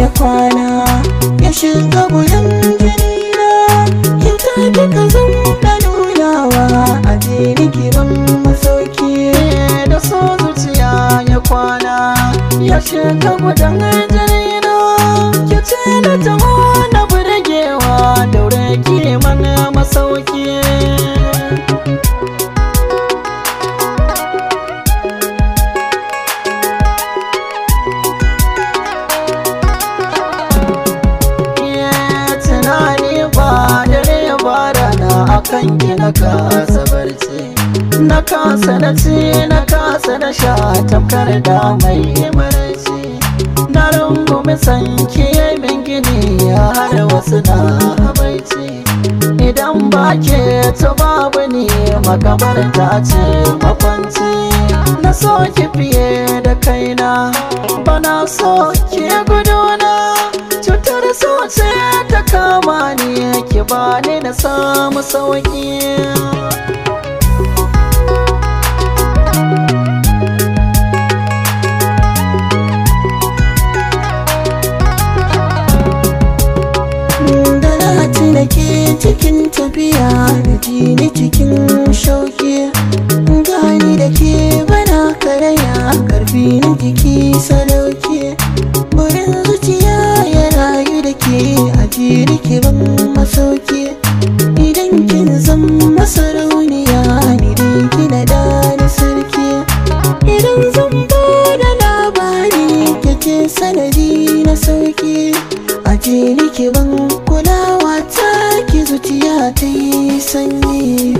ya kwana, ya shiga gudan jinina. Kyauta kika zan da nunawa, a jini kiban masauki. Da so zuciya ya kwana, ya shiga gudan jinina. Ki ce na taho na burgewa, daure ki mana masauki. Tunani ba dare ba rana, akan ki na kasa barci, na kasa na ci, na kasa na sha, tamkar da mai maraici. Na rungumi sanki min gini har wasu na habaici. Idan ba ke to babu ni, makabar ta ce makwanci. Na so ki fiye da kaina, bana so ki guduna. Cutar so ce ta kama ni, ki bani na samu sauki. Da na tuna ke cikin tafiya, da jini cikin shauki. Gani da ke bana karaya, karfi na jiki sadauki. Burin zuciya ya rayu da ke, a jini ke ban masauki. Idan kin zan masarauniya, ni dai kina da ni sarki. Idan zan bada labari, ke ce sanadi na sauki. A jini ke ban kulawa ta ki, zuciya ta yi sanyi.